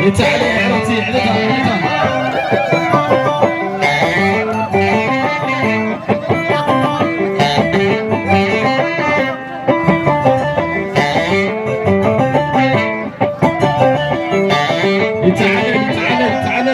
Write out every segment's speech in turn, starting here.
ይተዓለ ዕረፍቲ ዕለታ ዕለታ። ይተዓለ ይተዓለ ይተዓለ።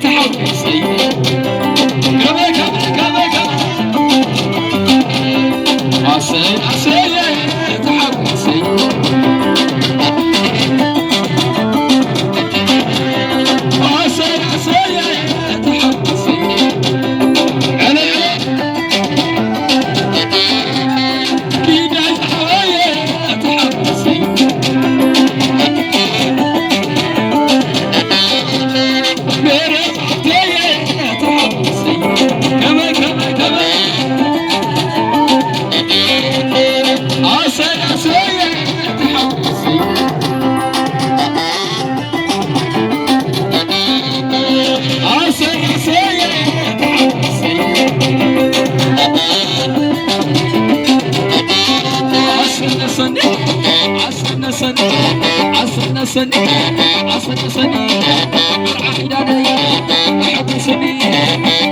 ተሓጎሰይ፣ ከመይ፣ ከመይ፣ ከመይ፣ ከመይ። ኣሰይ፣ ኣሰይ፣ ተሓጎሰይ። ኣሰይ፣ ኣሰይ፣ ተሓጎሰይ። ዕለ፣ ዕለ። ኣሰነሰኒ፣ ኣሰነሰኒ፣ ኣሰነሰኒ፣ መርዓ ኪዳነይ፣ ኣሐጉስኒ፣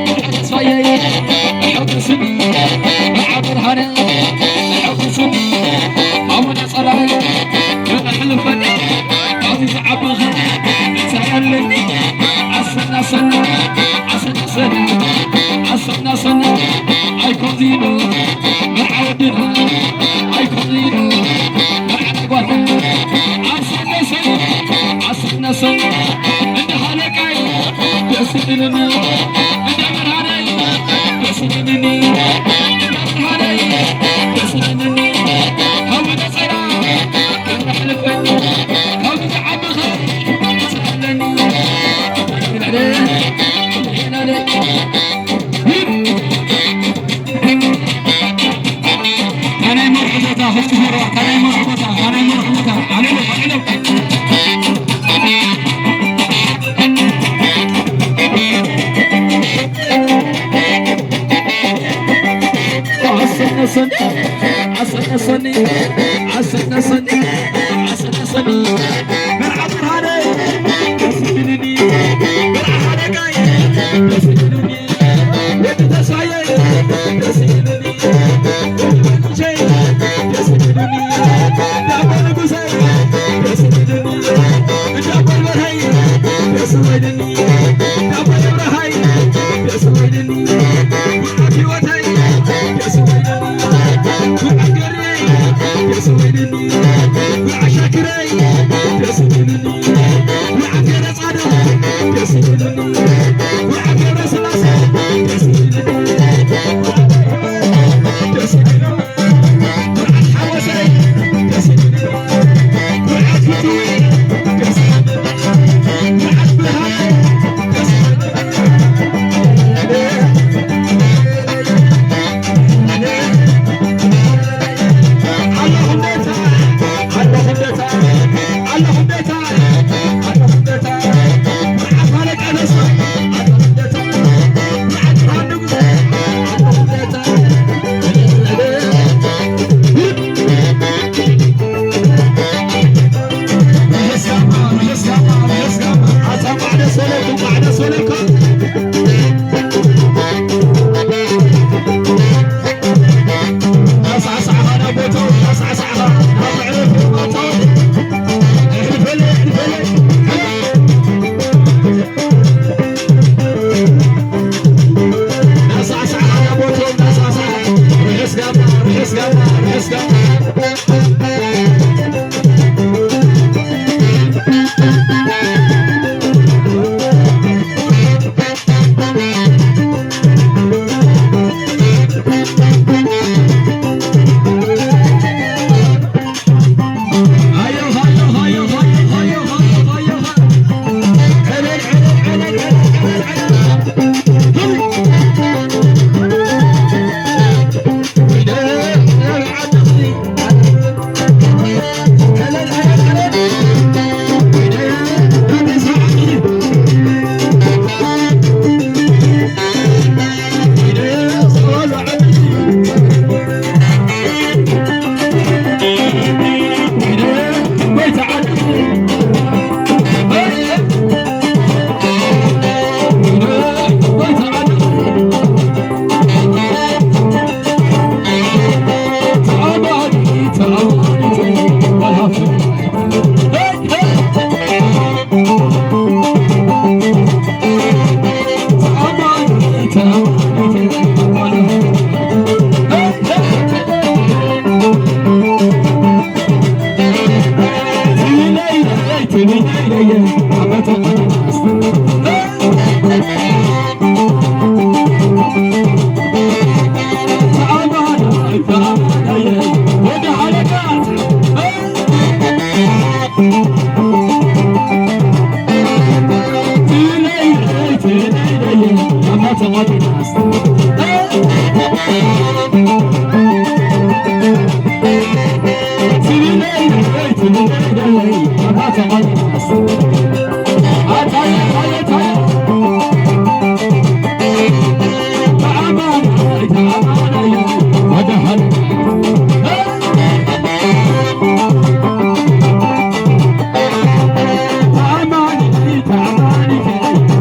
መርዓ ተስፋየይ፣ ኣሐጉስኒ፣ መርዓ ብርሃነ፣ ኣሐጉስኒ፣ ኣቡነ ጸላኢ፣ ከመሕልፈኒ፣ ካብዚ ዝዓቢ ኸ እንታይ ኣለኒ? ኣሰናሰና፣ ኣሰናሰና፣ ኣሰናሰና፣ ኣይኮን ዚኑ፣ መርዓ ወድና፣ ኣይኮን ዚኑ፣ መርዓ ተጓድና፣ ኣሰናሰና፣ ኣሰናሰና፣ እንዳ ሃለቃይ፣ ደስ ይብለኒ፣ እንዳ መርሃናይ፣ ደስ ይብለኒ፣ እንዳ መርሃናይ፣ ደስ ይብለኒ፣ ሃወነ ጸላ፣ ከመሕልፈኒ፣ ካብዚ ዝዓቢ ኸ ታናይ መርሑ ቦታ፣ ክልተ መርሑ፣ ታናይ መርሑ ቦታ፣ ታናይ መርሑ ቦታ፣ ኣልዕሎ፣ ኣልዕሎ። ኣሰነሰኒ፣ ኣሰነሰኒ፣ ኣሰነሰኒ፣ ኣሰነሰኒ። መርዓ ብርሃነይ፣ ደስ ይብልኒ። መርዓ ሓለቃይ፣ ደስ ይብልኒ። ወዲ ተስፋየይ፣ ደስ ይብልኒ። ወዲ መንሸይ፣ ደስ ይብልኒ። ዳቦ ንጉሰይ፣ ደስ ይብልኒ። ዳቦ በርሀይ፣ ደስ ይብልኒ። ዳቦ የብረሃይ፣ ደስ ይብልኒ። ወዲ ህይወተይ፣ ደስ ይብልኒ። ወዲ ገርየይ፣ ደስ ይብልኒ። ወዲ ሻክረይ፣ ደስ ይብልኒ። ወዲ ገብረ ጻድቕ፣ ደስ ይብልኒ። ወዲ ገብረ ስላሴ፣ ደስ ይብልኒ። ደስ ይብልኒ። ወዲ ሓጎሰይ፣ ደስ ይብልኒ። ወዲ ፍትዊ፣ ደስ ይብልኒ። ወዲ ብርሃን፣ ደስ ይብልኒ። ኣለኹም ቤታ፣ ኣለኹም ቤታ፣ ኣለኹም ቤታ፣ ኣለኹም ቤታ፣ መርዓት ሃለቃ ተስፋ፣ ኣለኹም ቤታ፣ መርዓት ብርሃን ንጉሰ፣ ኣለኹም ቤታ። ርሑስ ጋማ፣ ርሑስ ጋማ፣ ርሑስ ጋማ። ኣታ ማዕደ ሰለኩም፣ ማዕደ ሰለኩም።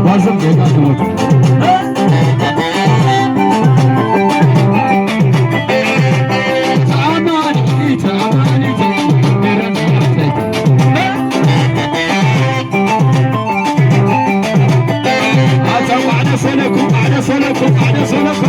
ባዝም ጌጋ ትሞት። ተኣማኒ፣ ተኣማኒ፣ ኣታ ቋዕደ ሰለኩ፣ ቋዕደ ሰለኩ፣ ቋዕደ ሰለኩ።